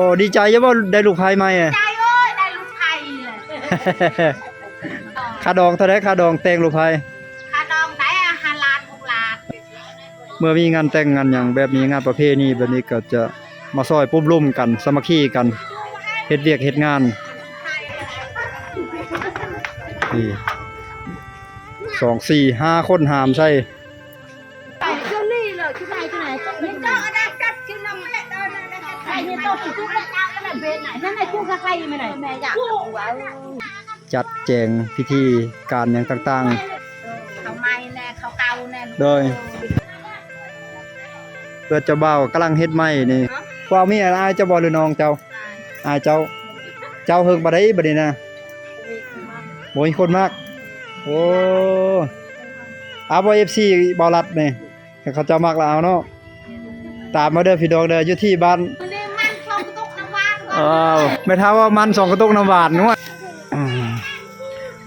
ໂອ້ ດີໃຈຢູ່ບໍ່ ໄດ້ລູກໃພ້ໃໝ່? ໃຈເອີຍ ໄດ້ລູກໃພ້ເລີຍ. ຄ່າດອງເທົ່າໃດ ຄ່າດອງແຕ່ງລູກໃພ້? ຄ່າດອງໄດ້ຫ້າລ້ານ ຫົກລ້ານ. ເມື່ອມີງານແຕ່ງງານຫຍັງແບບນີ້ ງານປະເພນີແບບນີ້ ກໍຈະມາຊ່ອຍປຸບລຸມກັນ ສາມັກຄີກັນ ເຮັດວຽກເຮັດງານ. ນີ້ ສອງ ສີ່ ຫ້າຄົນຫາມໃສ່. ຈັດແຈງພິທີການຫຍັງຕ່າງໆ ເຂົ້າໃໝ່ແດ່ ເຂົ້າເກົ່າແດ່. ໂດຍ ເພື່ອເຈົ້າບ່າວກຳລັງເຮັດໃໝ່ນີ້. ເນາະ ພວກເມຍອ້າຍເຈົ້າບໍ່ ຫຼືນ້ອງເຈົ້າ? ອ້າຍ ອ້າຍເຈົ້າ. ເຈົ້າເຫິງປານໃດບັດນີ້ນະ? ບໍ່ມີຄົນມັກ. ໂອ້ ເອົາບໍ່ ເອັຟຊີ ບ່າວລັດນີ້ ຄັນເຂົາເຈົ້າມັກລະເອົາເນາະ. ຕາມມາເດີພີ່ນ້ອງເດີ ຢູ່ທີ່ບ້ານ ເອີ ແມ່ເຖົ້າວ່າມັນສອງກະຕຸກນ້ຳຫວານ.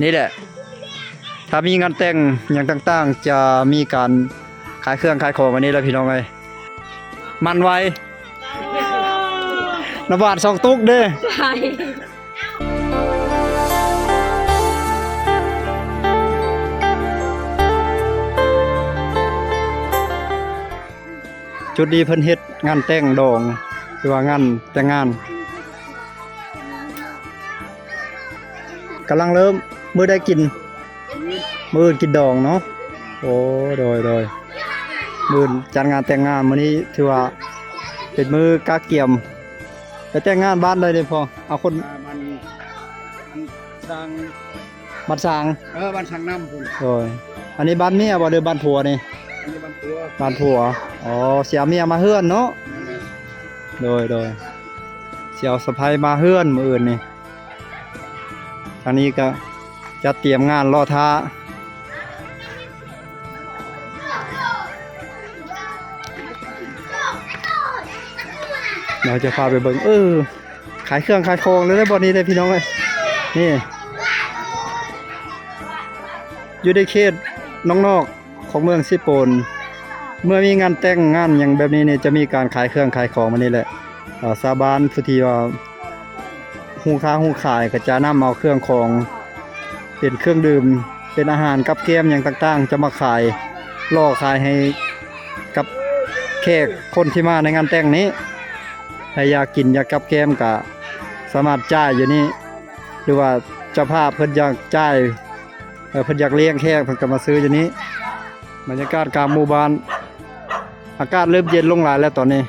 ນີ້ແຫຼະ ຖ້າມີງານແຕ່ງຫຍັງຕ່າງໆ ຈະມີການຂາຍເຄື່ອງຂາຍຂອງອັນນີ້ແຫຼະພີ່ນ້ອງເອີຍ. ມັນໄວ ນ້ຳຫວານສອງຕຸກເດ້. ຈຸດນີ້ເພິ່ນເຮັດງານແຕ່ງດອງ ຫຼືວ່າງານແຕ່ງງານ. ກຳລັງເລີ່ມ ມື້ໃດກິນ? ມື້ອື່ນກິນດອງເນາະ. ໂອ້ ໂດຍ ໂດຍ ມື້ອື່ນຈັດງານແຕ່ງງານ. ມື້ນີ້ຖືວ່າເປັນມື້ກະກຽມ. ໄປແຕ່ງງານບ້ານໃດເດ້ພໍ່? ເອົາຄົນ ອ່າ ບ້ານ ບ້ານຊ່າງ ບ້ານຊ່າງ. ເອີ ບ້ານຊ່າງນ້ຳພຸ້ນ. ໂດຍ ອັນນີ້ບ້ານເມຍບໍ່ ຫຼືບ້ານຜົວນີ້? ອັນນີ້ບ້ານຜົວ. ບ້ານຜົວ. ອໍ ຊິເອົາເມຍມາເຮືອນເນາະ. ແມ່ນ. ໂດຍ ໂດຍ ຊິເອົາສະໃພ້ມາເຮືອນມື້ອື່ນນີ້. ທາງນີ້ກໍຈັດຕຽມງານລໍຖ້າ. ດຽວຈະພາໄປເບິ່ງ ເອີ ຂາຍເຄື່ອງຂາຍຂອງເລີຍ ບ່ອນນີ້ເດ້ພີ່ນ້ອງເອີຍ. ນີ້ ຢູ່ໃນເຂດນອກໆ ຂອງເມືອງເຊໂປນ ເມື່ອມີງານແຕ່ງງານຫຍັງແບບນີ້ນີ້ ຈະມີການຂາຍເຄື່ອງຂາຍຂອງແບບນີ້ແຫຼະ. ເອີ ຊາວບ້ານຜູ້ທີ່ວ່າຮູ້ຄ້າຮູ້ຂາຍ ກໍຈະນຳເອົາເຄື່ອງຂອງ ເປັນເຄື່ອງດື່ມ ເປັນອາຫານກັບແກ້ມຫຍັງຕ່າງໆ ຈະມາຂາຍ ຫຼໍ່ຂາຍໃຫ້ກັບແຂກຄົນທີ່ມາໃນງານແຕ່ງນີ້. ໃຜຢາກກິນຢາກກັບແກ້ມກໍສາມາດຈ່າຍຢູ່ນີ້ ຫຼືວ່າເຈົ້າພາບເພິ່ນຢາກຈ່າຍ ເອີ ເພິ່ນຢາກລ້ຽງແຂກ ເພິ່ນກໍມາຊື້ຢູ່ນີ້. ບັນຍາກາດກາງໝູ່ບ້ານ ອາກາດເລີ່ມເຢັນລົງຫຼາຍແລ້ວຕອນນີ້.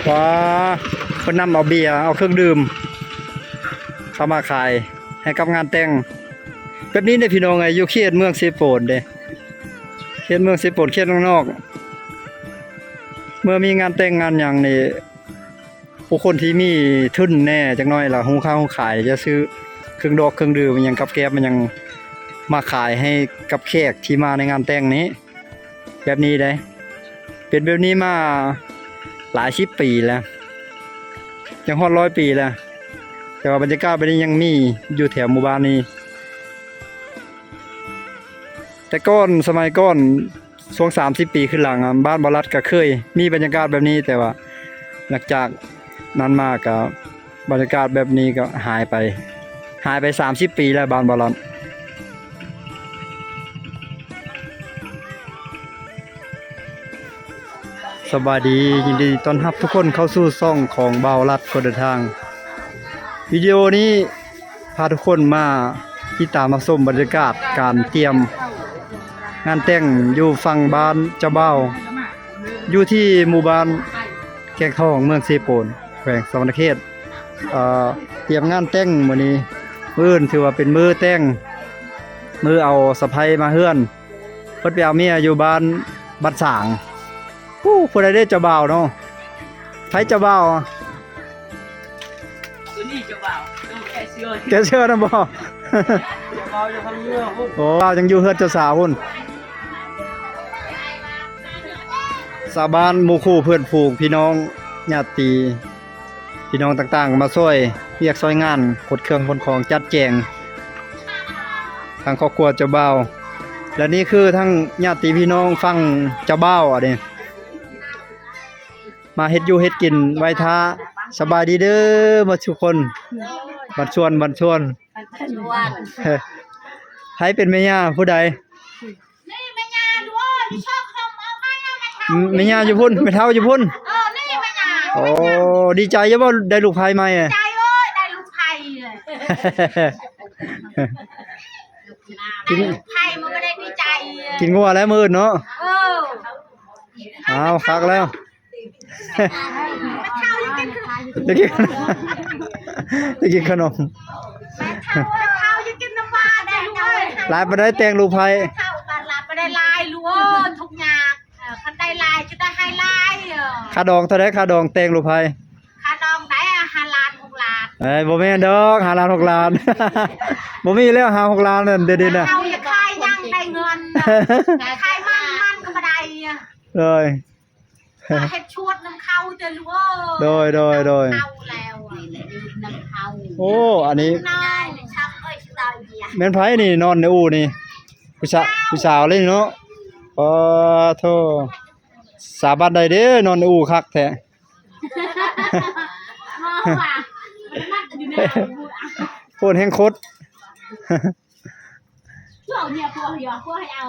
ວ້າ ເພິ່ນນຳເອົາເບຍ ເອົາເຄື່ອງດື່ມເຂົ້າມາຂາຍໃຫ້ກັບງານແຕ່ງແບບນີ້ເດ້ພີ່ນ້ອງເອີຍ. ຢູ່ເຂດເມືອງເຊໂປນເດ້ ເຂດເມືອງເຊໂປນ ເຂດນອກໆ ເມື່ອມີງານແຕ່ງງານຫຍັງນີ້ ຜູ້ຄົນທີ່ມີທຶນແດ່ຈັກໜ້ອຍລະ ຮູ້ຄ້າຮູ້ຂາຍ ຈະຊື້ເຄື່ອງດອກເຄື່ອງດື່ມອີ່ຫຍັງ ກັບແກ້ມອີ່ຫຍັງ ມາຂາຍໃຫ້ກັບແຂກທີ່ມາໃນງານແຕ່ງນີ້. ແບບນີ້ເດ້ ເປັນແບບນີ້ມາຫຼາຍສິບປີແລ້ວ ຈະຮອດຮ້ອຍປີແລ້ວ. ແຕ່ວ່າບັນຍາກາດແບບນີ້ຍັງມີຢູ່ແຖວໝູ່ບ້ານນີ້. ແຕ່ກ່ອນ ສະໄໝກ່ອນ ຊ່ວງສາມສິບປີຂຶ້ນຫຼັງ ບ້ານບໍ່ລັດກໍເຄີຍມີບັນຍາກາດແບບນີ້ ແຕ່ວ່າຫຼັງຈາກນັ້ນມາກໍບັນຍາກາດແບບນີ້ກໍຫາຍໄປ ຫາຍໄປສາມສິບປີແລ້ວ ບ້ານບໍ່ລັດ. ສະບາຍດີ ຍິນດີຕ້ອນຮັບທຸກຄົນເຂົ້າສູ່ຊ່ອງຂອງບ່າວລັດຄົນເດີນທາງ. ວິດີໂອນີ້ ພາທຸກຄົນມາຕິດຕາມຮັບຊົມບັນຍາກາດການຕຽມງານແຕ່ງຢູ່ຝັ່ງບ້ານເຈົ້າບ່າວ ຢູ່ທີ່ໝູ່ບ້ານແກ້ງທອງ ເມືອງເຊໂປນ ແຂວງສະຫວັນນະເຂດ. ເອີ ຕຽມງານແຕ່ງມື້ນີ້ ມື້ອື່ນຖືວ່າເປັນມື້ແຕ່ງ ມື້ເອົາສະໃພ້ມາເຮືອນ ເພິ່ນໄປເອົາເມຍຢູ່ບ້ານ ບ້ານສາງ. ຜູ້ ຜູ້ໃດເດ້ເຈົ້າບ່າວເນາະ? ໃຜເຈົ້າບ່າວ? ໂຕນີ້ເຈົ້າບ່າວ ໂຕແກ້ເສື້ອ ແກ້ເສື້ອນຳບໍ່? ເຈົ້າບ່າວຢູ່ທາງເຮືອພຸ້ນ. ໂອ້ ບ່າວຍັງຢູ່ເຮືອນເຈົ້າສາວພຸ້ນ. ຊາວບ້ານ ໝູ່ຄູ່ເພື່ອນຝູງ ພີ່ນ້ອງຍາດຕິ ພີ່ນ້ອງຕ່າງໆ ມາຊ່ອຍວຽກຊ່ອຍງານ ຂົນເຄື່ອງຂົນຂອງ ຈັດແຈງ. ທາງຄອບຄົວເຈົ້າບ່າວ ແລະນີ້ຄືທັງຍາດຕິພີ່ນ້ອງຝັ່ງເຈົ້າບ່າວອັນນີ້ ມາເຮັດຢູ່ເຮັດກິນໄວ້ຖ້າ. ສະບາຍດີເດີໝົດທຸກຄົນ ບັນຊວນ ບັນຊວນ. ໃຜເປັນແມ່ຍ່າຜູ້ໃດ? ແມ່ຍ່າຢູ່ພຸ້ນ ແມ່ເຖົ້າຢູ່ພຸ້ນ. ໂອ້ ດີໃຈຢູ່ບໍ່ ໄດ້ລູກໃພ້ໃໝ່? ດີໃຈເອີຍ ໄດ້ລູກໃພ້. ກິນ ໄພ້ມັນກໍໄດ້ດີໃຈ ກິນງົວແລ້ວມື້ອື່ນເນາະ. ເອີ ອ້າວ ຄັກແລ້ວ ໄດ້ກິນ ໄດ້ກິນຂະໜົມ. ຫຼາຍປານໃດແຕ່ງລູກໃພ້? ຫຼາຍປານໃດຫຼາຍລູກເອີຍ ທຸກຍາກ. ເອີ ຄັນໄດ້ຫຼາຍຈະໄດ້ໃຫ້ຫຼາຍ. ເອີ ຄ່າດອງເທົ່າໃດ? ຄ່າດອງແຕ່ງລູກໃພ້ ຄ່າດອງໄດ້ຫ້າລ້ານຫົກລ້ານ. ເອີຍ ບໍ່ແມ່ນດອກ ຫ້າລ້ານຫົກລ້ານ ບໍ່ມີແລ້ວ ຫ້າຫົກລ້ານນັ້ນ ດຽວນີ້ນະ. ເຮົາຢາກຂາຍຫຍັງໄດ້ເງິນ ຂາຍມັນ ມັນກໍບໍ່ໄດ້. ໂດຍ ເຮັດຊວດນຳເຂົາເດີລູກເອີຍ. ໂດຍ ໂດຍ ໂດຍ ເຂົາແລ້ວ ນີ້ແຫຼະຢູ່ນຳເຂົາ. ໂອ້ ອັນນີ້ ນ້ອຍ ແມ່ນໃຜນີ້ນອນໃນອູ່ນີ້? ຜູ້ສາວ ຜູ້ສາວເລີຍເນາະ. ປາໂທ ສາວບ້ານໃດເດ້ນອນໃນອູ່ຄັກແທ້. ໂພດແຮງຄົດ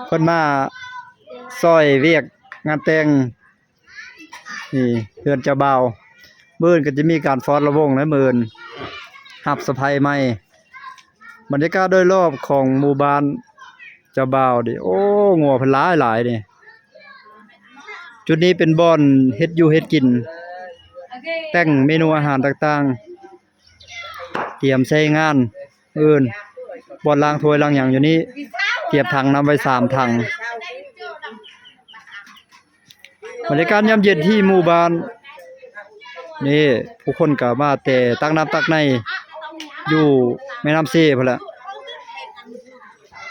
ເພິ່ນມາຊ່ອຍວຽກງານແຕ່ງ ນີ້ເຮືອນເຈົ້າບ່າວ. ມື້ອື່ນກໍຈະມີການຟ້ອນລຳວົງແລ້ວ ມື້ອື່ນຮັບສະໃພ້ໃໝ່. ບັນຍາກາດໂດຍລອບຂອງໝູ່ບ້ານເຈົ້າບ່າວນີ້ ໂອ້ ງົວເພິ່ນຫຼາຍໆນີ້. ຈຸດນີ້ເປັນບ່ອນເຮັດຢູ່ເຮັດກິນ ແຕ່ງເມນູອາຫານຕ່າງໆ ຕຽມໃຊ້ງານມື້ອື່ນ. ບ່ອນລ້າງຖ້ວຍລ້າງຫຍັງຢູ່ນີ້ ຕຽມຖັງນ້ຳໄວ້ສາມຖັງ. ບັນຍາກາດຍາມເຢັນທີ່ໝູ່ບ້ານນີ້ ຜູ້ຄົນກໍມາແຕ່ຕັກນ້ຳຕັກໃນຢູ່ແມ່ນ້ຳເຊພຸ້ນແຫຼະ.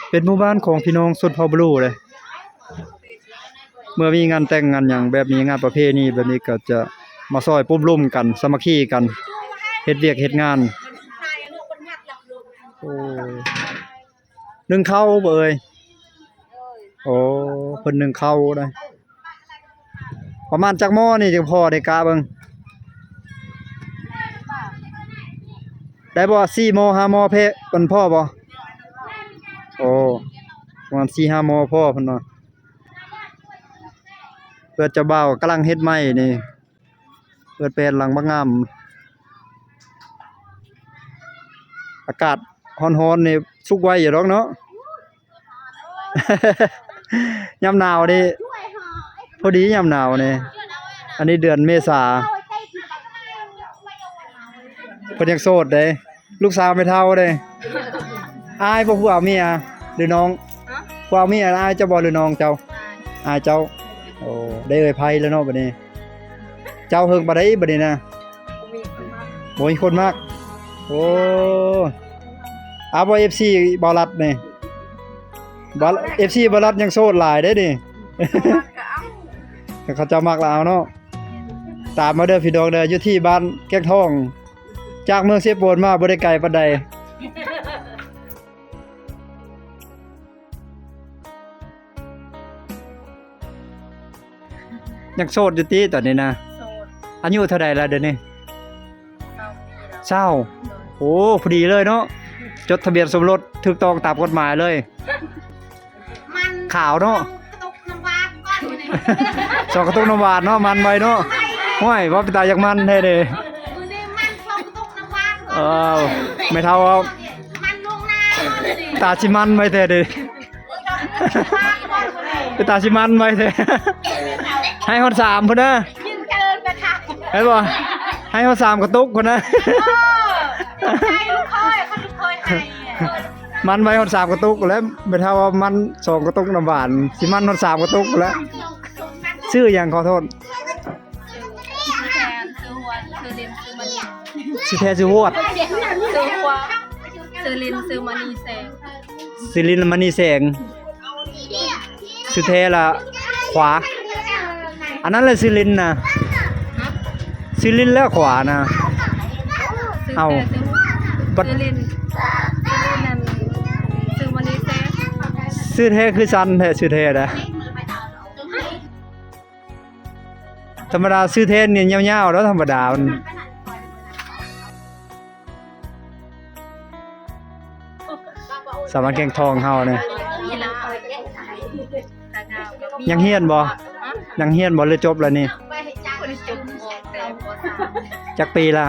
ເປັນໝູ່ບ້ານຂອງພີ່ນ້ອງຊົນເຜົ່າບລູເດ້. ເມື່ອມີງານແຕ່ງງານຫຍັງແບບນີ້ ງານປະເພນີແບບນີ້ ກໍຈະມາຊ່ອຍປຸ້ມລຸມກັນ ສາມັກຄີກັນ ເຮັດວຽກເຮັດງານ. ໂອ້ ໜຶ້ງເຂົ້າບໍ່ເອີຍ? ໂອ້ ເພິ່ນໜຶ້ງເຂົ້າໄດ້. ປະມານຈັກໝໍ້ນີ້ຈັ່ງພໍໄດ້ກະເບິ່ງ ໄດ້ບໍ່? ສີ່ໝໍ້ ຫ້າໝໍ້ ເພ ມັນພໍບໍ່? ໂອ້ ປະມານສີ່ຫ້າໝໍ້ພໍເພິ່ນວ່າ. ເຮືອນເຈົ້າບ່າວກຳລັງເຮັດໃໝ່ນີ້ ເຮືອນແປນຫຼັງບັກງາມ. ອາກາດຮ້ອນໆນີ້ສຸກໄວຢູ່ດອກເນາະ. ຍາມໜາວນີ້ ພໍດີຍາມໜາວນີ້. ອັນນີ້ເດືອນເມສາ ເພິ່ນຍັງໂສດເດ້. ລູກສາວແມ່ເຖົ້າເດ້. ອາຍບໍ່ຜູ້ເອົາເມຍ ຫຼືນ້ອງ? ຮະ? ຜູ້ເອົາເມຍອາຍເຈົ້າບໍ່ ຫຼືນ້ອງເຈົ້າ? ອາຍ ອາຍເຈົ້າ. ໂອ້ ໄດ້ເອີ່ຍໄພແລ້ວເນາະບັດນີ້. ເຈົ້າເຫິງປານໃດບັດນີ້ນະ? ບໍ່ມີຄົນມັກ ບໍ່ມີຄົນມັກ. ໂອ້ ອາ ບໍ່ ເອັຟຊີ ບ່າວລັດນີ້ ບ່າວ ເອັຟຊີ ບ່າວລັດຍັງໂສດຫຼາຍເດ້ນີ້. ເຂົາເຈົ້າມັກລະເອົາເນາະ. ຕາມມາເດີພີ່ນ້ອງເດີ ຢູ່ທີ່ບ້ານແກ້ງທອງ ຈາກເມືອງເຊໂປນມາບໍ່ໄດ້ໄກປານໃດ. ຍັງໂສດຢູ່ຕິຕອນນີ້ນະ? ໂສດ. ອາຍຸເທົ່າໃດລະດຽວນີ້? ຊາວປີແລ້ວ. ຊາວ. ໂອ້ ພໍດີເລີຍເນາະ ຈົດທະບຽນສົມລົດຖືກຕ້ອງຕາມກົດໝາຍເລີຍ. ມັນຂາວເນາະ ສອງກະຕຸກນ້ຳຫວານກ່ອນ. ສອງກະຕຸກນ້ຳຫວານເນາະ ມັນໄວເນາະ. ຫ້ວຍ ວ່າເປັນຕາຢາກມັນແທ້ເດ້. ມື້ນີ້ມັນສອງກະຕຸກນ້ຳຫວານກ່ອນ. ເອີ ແມ່ເຖົ້າເວົ້າ ມັນລ່ວງໜ້າກ່ອນນີ້ ຕາຊິມັນໄວແທ້ເດ້. ເປັນຕາຊິມັນໄວແທ້. ໃຫ້ຮອດສາມພຸ້ນນະ. ເຫັນບໍ່? ໃຫ້ຮອດສາມກະຕຸກພຸ້ນນະ. ເອີ ໃຫ້ລູກເຂີຍ ຄັນລູກເຂີຍໃຫ້ ມັນໄວຮອດສາມກະຕຸກແລ້ວ. ແມ່ເຖົ້າວ່າມັນສອງກະຕຸກນ້ຳຫວານ ຊິມັນຮອດສາມກະຕຸກແລ້ວ. ຊື່ຫຍັງ? ຂໍໂທດ. ຊື່ແທນ ຊື່ຫວດ ຊື່ລິນ ຊື່ມະນີ. ຊື່ແທນ ຊື່ຫວດ ຊື່ຫວດ ຊື່ລິນ ຊື່ມະນີແສງ. ຊື່ລິນ ມະນີແສງ. ຊື່ແທ້ລະຂວາ ອັນນັ້ນລະຊື່ລິນນະ. ຊື່ລິນແລ້ວຂວານະ. ເອົ້າ ຊື່ແທ້ ຊື່ຫວດ ຊື່ລິນ ຊື່ລິນນັ້ນ ຊື່ມະນີແສງ. ຊ- ຊື່ແທ້ຄືສັ້ນແທ້ ຊື່ແທ້ນະ. ທຳມະດາຊື່ແທ້ນີ້ຍາວໆ ແລ້ວທຳມະດາມັນ ສາວບ້ານແກ້ງທອງເຮົານີ້ ຍັງຮຽນບໍ່? ຍັງຮຽນບໍ່ ຫຼືຈົບແລ້ວນີ້? ຈັກປີລະ?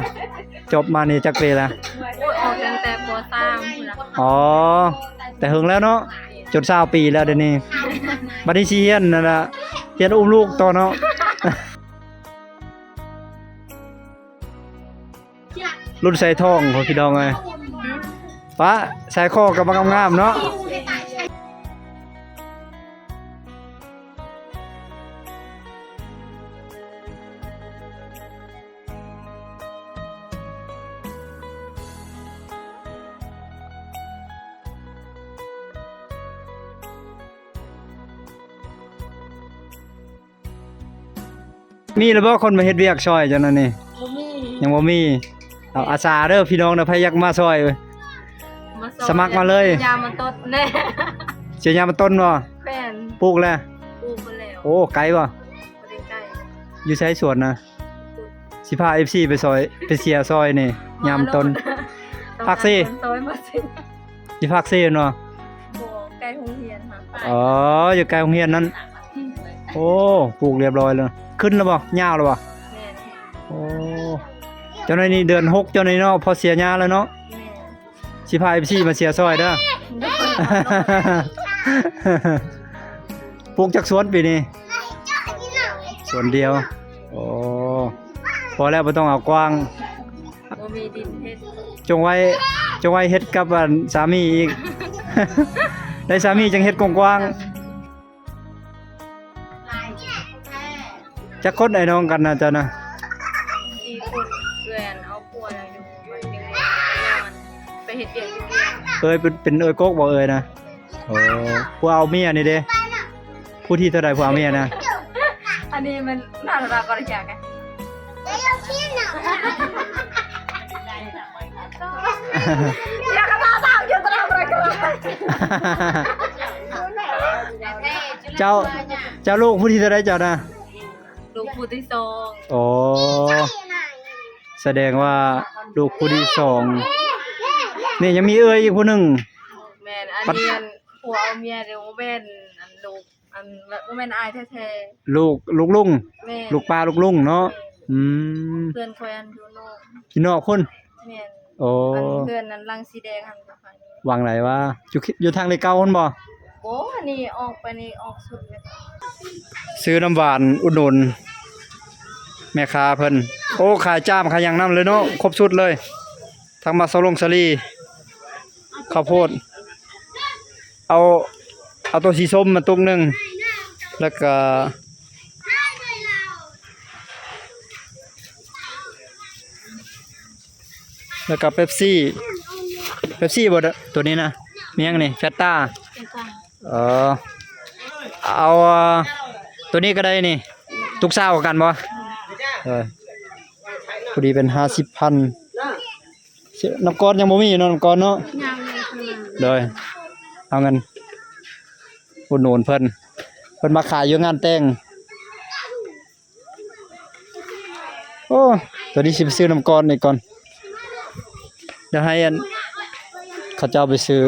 ຈົບມານີ້ຈັກປີລະ? ໂອ້ຍ ອອກຕັ້ງແຕ່ ປໍສາມ ພຸ້ນລະ. ອໍ ແຕ່ເຫິງແລ້ວເນາະ ຈົນຊາວປີແລ້ວດຽວນີ້. ບັດນີ້ຊິຮຽນນັ້ນລະ ຮຽນອຸ້ມລູກຕໍ່ເນາະ. ລຸ້ນສາຍທອງພຸ້ນພີ່ນ້ອງເອີຍ. ປະ ສາຍຄໍກໍມາງາມໆເນາະ. ມີແລ້ວບໍ່ຄົນມາເຮັດວຽກຊ່ອຍເຈົ້ານັ້ນນີ້? ບໍ່ມີ ຍັງບໍ່ມີ. ເອົາ ອາສາເດີພີ່ນ້ອງເດີ ໃຜຢາກມາຊ່ອຍ ມາຊ່ອຍ ສະໝັກມາເລີຍ. ຢາມາຕົ້ນແດ່ ເສຍຢາມາຕົ້ນບໍ່? ແມ່ນ. ປູກແລ້ວ? ປູກໄປແລ້ວ. ໂອ້ ໄກບໍ່? ບໍ່ໄດ້ໄກ ຢູ່ໃສສວນນະ? ຊິພາເອັຟຊີໄປຊ່ອຍ ໄປເຊຍຊ່ອຍນີ້ ຢາມຕົ້ນ. ພາກເຊ ຊ່ອຍມາຊິ ຢູ່ພາກເຊແມ່ນບໍ່? ບໍ່ ໃກ້ໂຮງຮຽນຫັ້ນ. ອໍ ຢູ່ໃກ້ໂຮງຮຽນນັ້ນ. ໂອ້ ປູກຮຽບຮ້ອຍແລ້ວ ຂຶ້ນແລ້ວບໍ່? ຍາວແລ້ວບໍ່? ແມ່ນ. ໂອ້ ເຈົ້າໜ້ອຍນີ້ເດືອນຫົກເຈົ້າໜ້ອຍເນາະ ພໍເສຍຫຍ້າແລ້ວເນາະ. ແມ່ນ. ຊິພາເອັຟຊີມາເຊຍຊ່ອຍເດີ. ໂດຍ. ປູກຈັກສວນປີນີ້? ສວນດຽວ. ໂອ້ ພໍແລ້ວ ບໍ່ຕ້ອງເອົາກວ້າງ. ບໍ່ມີດິນເຮັດ. ຈົ່ງໄວ້ ຈົ່ງໄວ້ເຮັດກັບອັນສາມີອີກ. ໄດ້ສາມີຈັ່ງເຮັດກວ້າງໆ. ຈັກຄົນອ້າຍນ້ອງກັນນະເຈົ້ານະ? ສີ່ຄົນ. ເອື້ອຍເອົາຜົວແລ້ວຢູ່ ມັນຍັງໄປເຮັດວຽກຢູ່ວຽງ. ເອີຍ ເປັນ ເປັນເອີຍກົກບໍ່ເອີຍນະ? ໂອ້ ຜູ້ເອົາເມຍນີ້ເດ້? ຜູ້ທີເທົ່າໃດຜູ້ເອົາເມຍນະ? ອັນນີ້ມັນໜ້າຕາກໍໄດ້ຈັກ. ເຈົ້າ ເຈົ້າລູກຜູ້ທີເທົ່າໃດເຈົ້ານະ? ລູກຜູ້ທີສອງ. ໂອ້ ສະແດງວ່າລູກຜູ້ທີສອງ. ນີ້ຍັງມີເອື້ອຍອີກຜູ້ໜຶ່ງ. ແມ່ນ. ອັນນີ້ອັນ ຜົວເອົາເມຍເດ້ ບໍ່ແມ່ນອັນລູກ ອັນ ບໍ່ແມ່ນອ້າຍແທ້ໆ. ລູກ ລູກລຸງ. ແມ່ນ. ລູກປ້າລູກລຸງເນາະ. ແມ່ນ. ອືມ ເພື່ອນຂ້ອຍອັນຢູ່ນອກ ຢູ່ນອກພຸ້ນ. ແມ່ນ. ໂອ້ ອັນເຮືອນນັ້ນຫຼັງສີແດງຫັ້ນກໍໄປ. ຫວ່າງໃດວະ? ຢູ່ ຢູ່ທາງເລກເກົ້າພຸ້ນບໍ່? ບໍ່ ອັນນີ້ອອກໄປນີ້ອອກສຸດແລ້ວ. ຊື້ນ້ຳຫວານອຸດໜູນແມ່ຄ້າເພິ່ນ. ໂອ້ ຂາຍຈ້າມຂາຍຫຍັງນຳເລີຍເນາະ ຄົບຊຸດເລີຍ. ທັງໝາກສະຫຼົງສາລີ ເຂົ້າໂພດ. ເອົາ ເອົາໂຕສີສົ້ມມາຕຸກໜຶ່ງ ແລ້ວກະ ແລ້ວກະເປັບຊີ. ເປັບຊີບໍ່? ໂຕນີ້ນະ ມີຫຍັງນີ້? ແຟນຕາ. ແຟນຕາ. ເອີ ເອົາ ໂຕນີ້ກໍໄດ້ນີ້. ຕຸກຊາວກັນບໍ່? ເອີ ພໍດີເປັນຫ້າສິບພັນ. ນ້ຳກ້ອນຍັງບໍ່ມີເນາະ ນ້ຳກ້ອນເນາະ. ຍັງ ຍັງ. ໂດຍ ເອົາເງິນອຸດໜູນເພິ່ນ ເພິ່ນມາຂາຍຢູ່ງານແຕ່ງ. ໂອ້ ຕອນນີ້ຊິໄປຊື້ນ້ຳກ້ອນນີ້ກ່ອນ ດຽວໃຫ້ອັນ ເຂົາເຈົ້າໄປຊື້.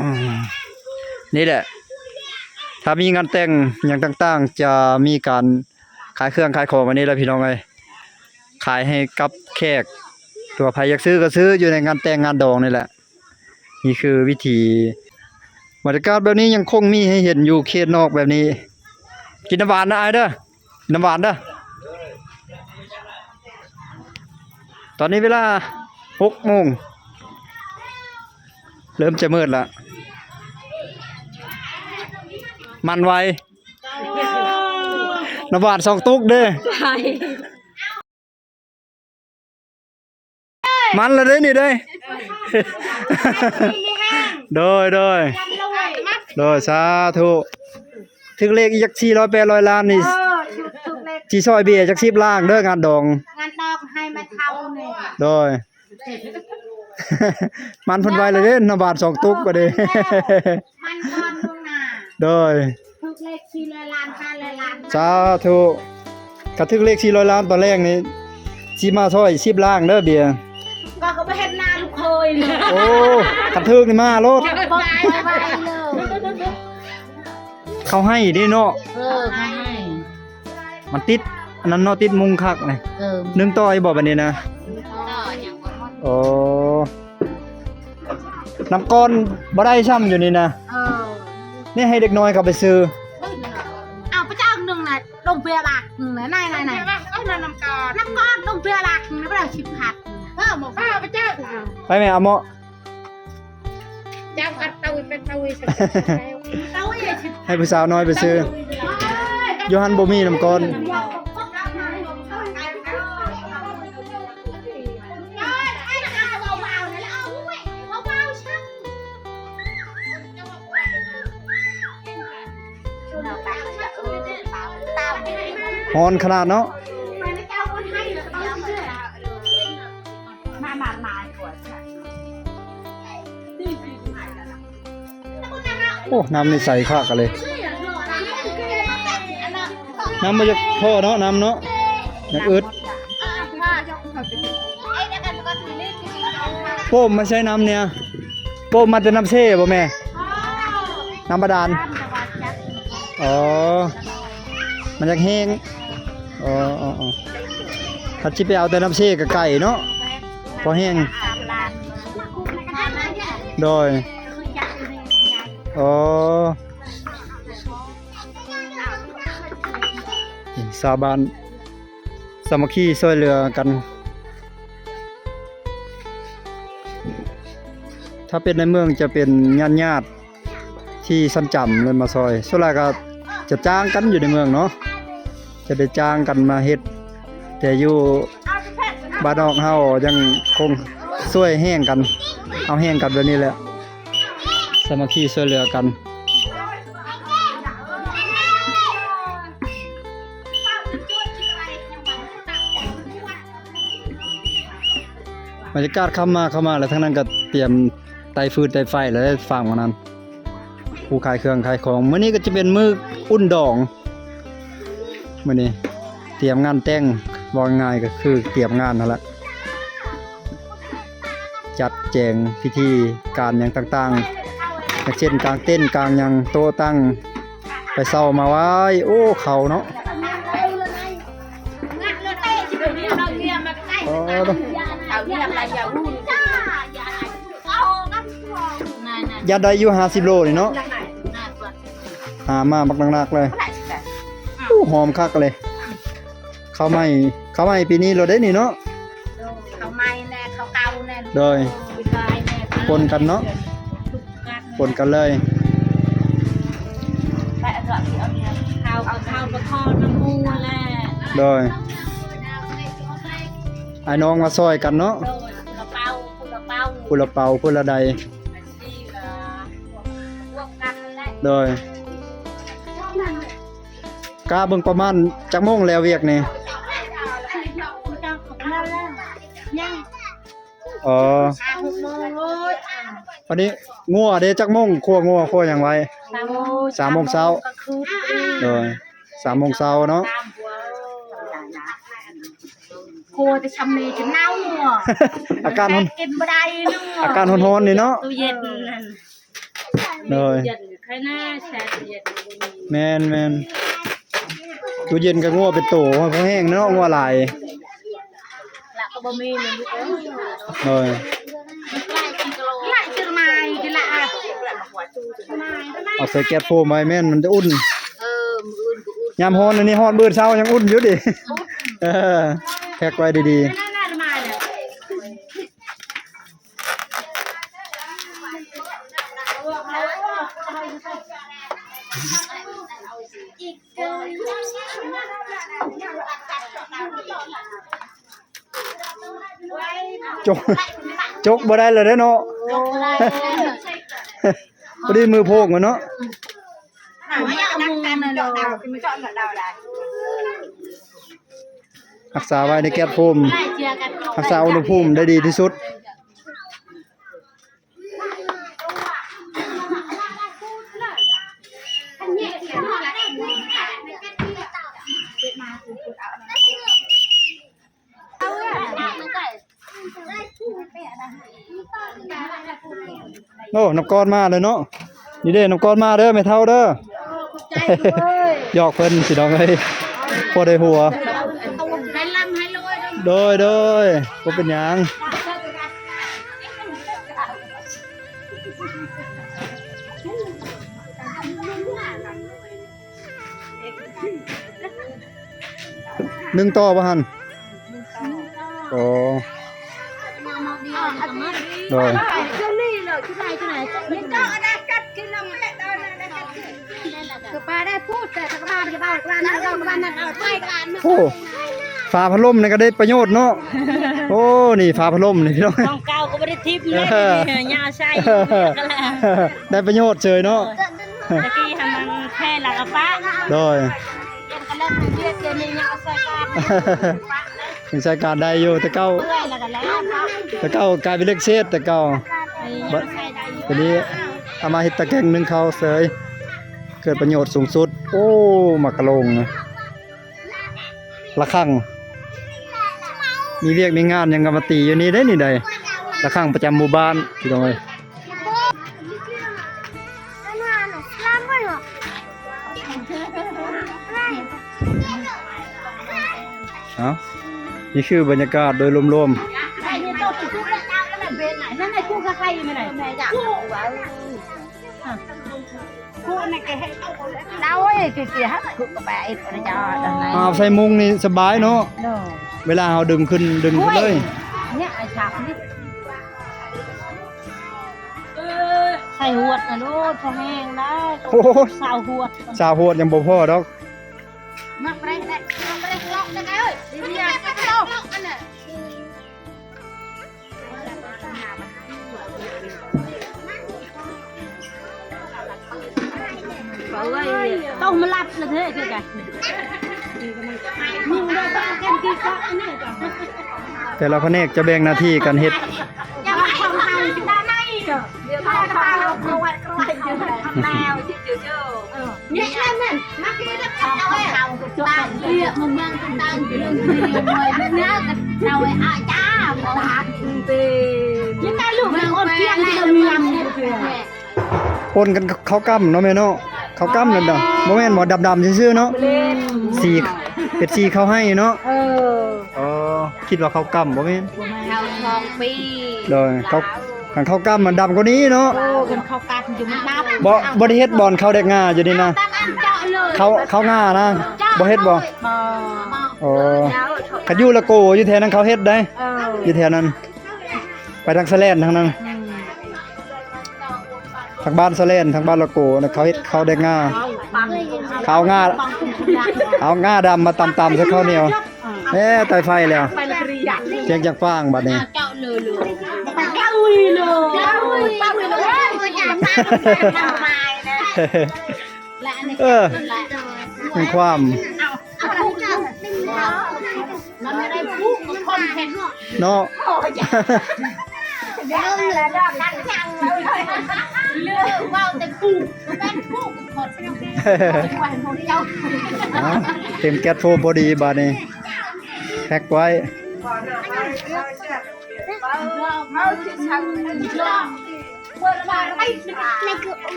ອືມ ນີ້ແຫຼະ ຖ້າມີງານແຕ່ງຫຍັງຕ່າງໆ ຈະມີການຂາຍເຄື່ອງຂາຍຂອງອັນນີ້ແຫຼະພີ່ນ້ອງເອີຍ. ຂາຍໃຫ້ກັບແຂກ ຫຼືວ່າໃຜຢາກຊື້ກໍຊື້ ຢູ່ໃນງານແຕ່ງງານດອງນີ້ແຫຼະ. ນີ້ຄືວິຖີ ບັນຍາກາດແບບນີ້ຍັງຄົງມີໃຫ້ເຫັນຢູ່ເຂດນອກແບບນີ້. ກິນນ້ຳຫວານເດີອ້າຍເດີ ກິນນ້ຳຫວານເດີ. ຕອນນີ້ເວລາຫົກໂມງ ເລີ່ມຈະມືດລະ ມັນໄວ. ນ້ຳຫວານສອງຕຸກເດ້. ມັນລະເດ້ນີ້ເດ້. ໂດຍ ໂດຍ ໂດຍ ສາທຸ. ຖືກເລກອີກຈັກສີ່ຮ້ອຍແປດຮ້ອຍລ້ານນີ້ ເອີ ຖືກເລກ ຊິຊ່ອຍເບຍຈັກສິບລ້ານເດີ ງານດອງ ງານດອງໃຫ້ແມ່ເຖົ້ານີ້. ໂດຍ. ມັນເພິ່ນໄວເລີຍເດ້ ນ້ຳບາດສອງຕຸກບັດນີ້ ມັນກ່ອນລ່ວງໜ້າ ໂດຍ ຖືກເລກສີ່ຮ້ອຍລ້ານ ຫ້າຮ້ອຍລ້ານ ສາທຸ ຄັນຖືກເລກສີ່ຮ້ອຍລ້ານຕອນແລງນີ້ ຊິມາຊ່ອຍສິບລ້ານເດີເບຍ ກໍ ກໍບໍ່ເຫັນໜ້າລູກເຂີຍເລີຍ ໂອ້ ຄັນຖືກນີ້ມາໂລດ ໄວໆເລີຍ ເຂົາໃຫ້ເດ້ເນາະ ເອີ ເຂົາໃຫ້ ມັນຕິດອັນນັ້ນເນາະ ຕິດມຸງຄັກນີ້ ເອີ ໜຶ່ງຕໍ່ອີກບໍ່ບັດນີ້ນະ ຕໍ່ຫຍັງບໍ່ ໂອ້ ນ້ຳກ້ອນບໍ່ໄດ້ຊ້ຳຢູ່ນີ້ນະ ເອີ ນີ້ໃຫ້ເດັກນ້ອຍເຂົາໄປຊື້ ເອົາໄປເຈົ້າໜຶ່ງນະ ດົງເບຍບາກໜຶ່ງນະ ໄດ້ໆ ເອົານ້ຳກ້ອນ ນ້ຳກ້ອນດົງເບຍບາກໜຶ່ງນະ ບໍ່ໄດ້ສິບພັນ ເອີ ໝໍ ໄປເຈົ້າ ໄປແມ່ ເອົາໝໍ ເຈົ້າກັດເຕົາເປັນເຕົາ ເຕົາ ໃຫ້ຜູ້ສາວນ້ອຍໄປຊື້ ຢູ່ຫັ້ນບໍ່ມີນ້ຳກ້ອນ ຮ້ອນຂະໜາດເນາະ ໂອ້ ນ້ຳນີ້ໃສຄັກເລີຍ ນ້ຳບໍ່ຢາກພໍ້ເນາະ ນ້ຳເນາະ ຢາກອຶດ ໂປ້ມມາໃຊ້ນ້ຳເນຍ ໂປ້ມມາແຕ່ນ້ຳເຊບໍ່ແມ່ ນ້ຳບາດານ ອໍ ມັນຢາກແຫ້ງ ອໍ ອໍ ຄັນຊິໄປເອົາແຕ່ນ້ຳເຊກໍໄກເນາະ ພໍແຫ້ງ ໂດຍ ອໍ ຊາວບ້ານສາມັກຄີຊ່ວຍເຫຼືອກັນ ຖ້າເປັນໃນເມືອງຈະເປັນຍາດໆ ທີ່ຊັ້ນຈຳເລີຍມາຊ່ອຍ ສ່ວນຫຼາຍກໍຈະຈ້າງກັນຢູ່ໃນເມືອງເນາະ ຈະໄດ້ຈ້າງກັນມາເຮັດ ແຕ່ຢູ່ບ້ານນອກເຮົາຍັງຄົງຊ່ວຍແຮງກັນ ເອົາແຮງກັນແບບນີ້ແຫຼະ ສາມັກຄີຊ່ວຍເຫຼືອກັນ ບັນຍາກາດຄ່ຳມາ ຄ່ຳມາແລ້ວ ທາງນັ້ນກໍຕຽມ ໄຕ້ຟືນໄຕ້ໄຟແລ້ວ ຝັ່ງໝ່ອງນັ້ນ ຜູ້ຂາຍເຄື່ອງຂາຍຂອງ ມື້ນີ້ກໍຈະເປັນມື້ອຸ່ນດອງ ມື້ນີ້ຕຽມງານແຕ່ງ ເວົ້າງ່າຍໆກໍຄືຕຽມງານຫັ້ນລະ ຈັດແຈງພິທີການຫຍັງຕ່າງໆ ຢ່າງເຊັ່ນ ກາງເຕັນ ກາງຫຍັງ ໂຕະຕັ້ງ ໄປເຊົ່າມາໄວ້ ໂອ້ ເຂົ້າເນາະ ອໍ ຢ້ານໄດ້ຢູ່ຫ້າສິບໂລນີ້ເນາະ ຫາມາບັກໜັກໆເລີຍ ໂອ້ ຫອມຄັກເລີຍ ເຂົ້າໃໝ່ ເຂົ້າໃໝ່ປີນີ້ໂລດເດ້ນີ້ເນາະ ເຂົ້າໃໝ່ແດ່ ເຂົ້າເກົ່າແດ່ ໂດຍ ປີກາຍແດ່ ປົນກັນເນາະ ປົນກັນເລີຍ ໄປເອົາເຂົ້າ ເອົາເຂົ້າປະຄອງນຳໝູ່ແຫຼະ ໂດຍ ອ້າຍນ້ອງມາຊ່ອຍກັນເນາະ ໂດຍ ຜູ້ລະເປົາ ຜູ້ລະເປົາ ຜູ້ລະເປົາ ຜູ້ລະໃດ ໂດຍ ກະເບິ່ງປະມານຈັກໂມງແລ້ວວຽກນີ້ ອໍ ອັນນີ້ງົວເດ້ ຈັກໂມງ ຂົ້ວງົວ ຂົ້ວຫຍັງໄວ້ ສາມໂມງ ສາມໂມງເຊົ້າ ໂດຍ ສາມໂມງເຊົ້າເນາະ ໂຄແຕ່ຊຳນີ້ຈະເນົ່າ ອາກາດຮ້ອນ ກິນບໍ່ໄດ້ເນາະ ອາກາດຮ້ອນໆນີ້ເນາະ ຕູ້ເຢັນນັ້ນ ໂດຍ ເຢັນ ໃຄໜ້າແຊ່ຕູ້ເຢັນ ແມ່ນໆ ຕູ້ເຢັນກໍງົວເປັນໂຕ ພໍແຫ້ງເນາະ ງົວຫຼາຍ ລະກໍບໍ່ມີເນາະລູກເອີຍ ໂດຍ ເອົາໃສ່ແກັດໂຟມໄວ້ ແມ່ນມັນຈະອຸ່ນ ເອີ ມື້ອື່ນກໍອຸ່ນ ຍາມຮ້ອນອັນນີ້ ຮ້ອນມື້ເຊົ້າຍັງອຸ່ນຢູ່ເດ ເອີ ແພັກໄວ້ດີໆ ຈົກ ຈົກບໍ່ໄດ້ແລ້ວເດ້ເນາະ ຈົກບໍ່ໄດ້ ພໍດີມືໂພກມັນເນາະ ຮັກສາໄວ້ໃນແກັດໂຟມ ຮັກສາອຸນຫະພູມໄດ້ດີທີ່ສຸດ. ໂອ້ ນ້ຳກ້ອນມາແລ້ວເນາະ. ນີ້ເດ້ ນ້ຳກ້ອນມາເດີ ແມ່ເຖົ້າເດີ. ຢອກເພິ່ນພີ່ນ້ອງເອີຍ ພໍໄດ້ຫົວ. ໂດຍ ໂດຍ ບໍ່ເປັນຫຍັງ. ໜຶ່ງຕໍ່ບໍ່ຫັ້ນ? ອໍ ໂດຍ ໂອ້ ຝາພັດລົມນີ້ກໍໄດ້ປະໂຫຍດເນາະ. ໂອ້ ນີ້ຝາພັດລົມນີ້ພີ່ນ້ອງ ຂອງເກົ່າກໍບໍ່ໄດ້ຖິ້ມເດ້ ເອີ ນີ້ຍາວໃສ່ ໄດ້ປະໂຫຍດເສີຍເນາະ. ຕະກີ້ຫັ້ນມັນແຜ່ແລ້ວກໍປະ ໂດຍ ຍັງໃຊ້ການໄດ້ຢູ່ແຕ່ເກົ່າ ແຕ່ເກົ່າກາຍເປັນເຫຼັກເສດແຕ່ເກົ່າ. ບັດນີ້ເອົາມາເຮັດຕະແກງໜຶ້ງເຂົ້າເສີຍ ເກີດປະໂຫຍດສູງສຸດ. ໂອ້ ໝາກກະໂລງນະ ລະຄັງ ມີວຽກມີງານຫຍັງກໍມາຕີຢູ່ນີ້ເດ້ ນີ້ໃດ ລະຄັງປະຈຳໝູ່ບ້ານ ພີ່ນ້ອງເອີຍ. ເອົ້າ ນີ້ຄືບັນຍາກາດໂດຍລວມໆ. ເອົາໃສ່ມຸ້ງນີ້ສະບາຍເນາະ ເວລາເຮົາດຶງຂຶ້ນດຶງຂຶ້ນເລີຍ. ໃສ່ຫວດນະລູກ ພໍແຮງໄດ້ ໂອ້ຍ ຊາວຫວດ ຊາວຫວດຍັງບໍ່ພໍດອກ. ແຕ່ລະພະແນກຈະແບ່ງໜ້າທີ່ກັນເຮັດ. ປົນກັນເຂົ້າກ້ຳເນາະແມ່ເນາະ ເຂົ້າກ້ຳນັ້ນດອກ ບໍ່ແມ່ນບໍ່ ດຳໆຊື່ໆເນາະ. ສີ ເປັດສີເຂົ້າໄຮ່ເນາະ. ເອີ ອໍ ຄິດວ່າເຂົ້າກ້ຳ ບໍ່ແມ່ນ ເຂົ້າສອງປີ. ໂດຍ ເຂົ້າ ຄັນເຂົ້າກ້ຳມັນດຳກວ່ານີ້ເນາະ. ໂອ້ ຄັນເຂົ້າກ້ຳຢູ່ມັນດຳ ບໍ່ ບໍ່ໄດ້ເຮັດບ່ອນເຂົ້າແດກງາຢູ່ນີ້ນະ. ເຂົ້າ ເຂົ້າງານະ ບໍ່ເຮັດບໍ່? ບໍ່ ອໍ ຄັນຢູ່ລະໂກ ຢູ່ແຖວນັ້ນເຂົາເຮັດໄດ໋. ເອີ ຢູ່ແຖວນັ້ນ ໄປທາງສະແລນທາງນັ້ນ ອືມ ທາງບ້ານສະແລນ ທາງບ້ານລະໂກນະ ເຂົາເຮັດເຂົ້າແດກງາ ເຂົາເອົາງາ ເອົາງາດຳມາຕຳໆໃສ່ເຂົ້າໜຽວ. ເອີ ແມ້ ໄຕ່ໄຟແລ້ວ ສຽງຈັກຟ້າງບັດນີ້. ເອີ ມີຄວາມ ເນາະ ເອົາ ເຕັມແກັດໂຟມພໍດີບາດນີ້ ແພັກໄວ້.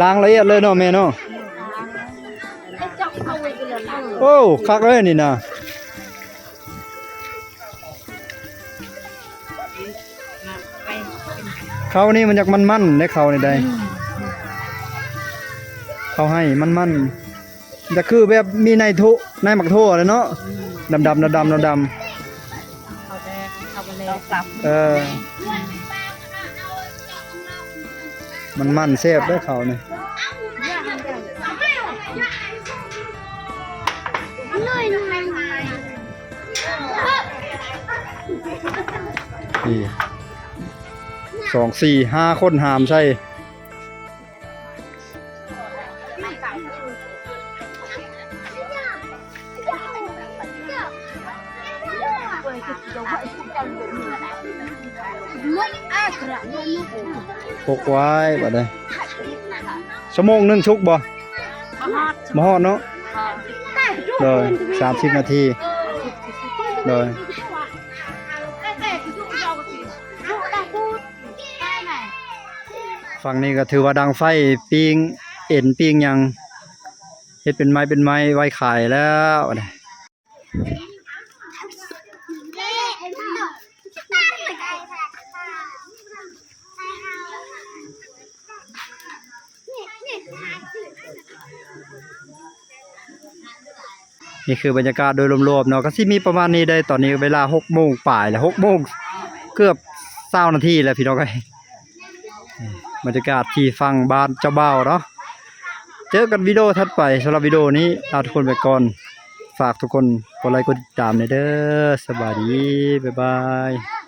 ລ້າງລະອຽດເລີຍເນາະແມ່ເນາະ. ໂອ້ ຄັກເລີຍນີ້ນະ. ເຂົ້ານີ້ມັນຢາກມັນໆເດ້ ເຂົ້ານີ້ໄດ໋ ອືມ ເຂົ້າໄຮ່ມັນໆ ຢາກຄືແບບມີໃນໂທ ໃນໝາກໂທແຫຼະເນາະ. ອືມ ດຳໆ ດຳໆ ດຳໆ ເຂົ້າແດງ ເຂົ້າແດງ ເອີ ມັນໆ ແຊບເດ້ເຂົ້ານີ້. ນີ້ ສອງ ສີ່ ຫ້າຄົນຫາມໃສ່. ປົກໄວ້ບາດນີ້ ໂຊ ຊົ່ວໂມງໜຶ່ງສຸກບໍ່? ບໍ່ຮອດ ບໍ່ຮອດເນາະ. ໂດຍ ສາມສິບນາທີ. ໂດຍ ຝັ່ງນີ້ກໍຖືວ່າດັງໄຟ ປີ້ງເອັນ ປີ້ງຫຍັງ ເຮັດເປັນໄມ້ເປັນໄມ້ໄວ້ຂາຍແລ້ວ. ນີ້ຄືບັນຍາກາດໂດຍລວມໆເນາະ ກໍຊິມີປະມານນີ້ເດ້. ຕອນນີ້ເວລາຫົກໂມງປາຍແລ້ວ ຫົກໂມງເກືອບຊາວນາທີແລ້ວພີ່ນ້ອງເອີຍ. ບັນຍາກາດທີ່ຝັ່ງບ້ານເຈົ້າບ່າວເນາະ. ເຈີກັນວິດີໂອຖັດໄປ. ສຳລັບວິດີໂອນີ້ລາທຸກຄົນໄປກ່ອນ. ຝາກທຸກຄົນກົດໄລກົດຕິດຕາມແດ່ເດີ. ສະບາຍດີ ບາຍບາຍ.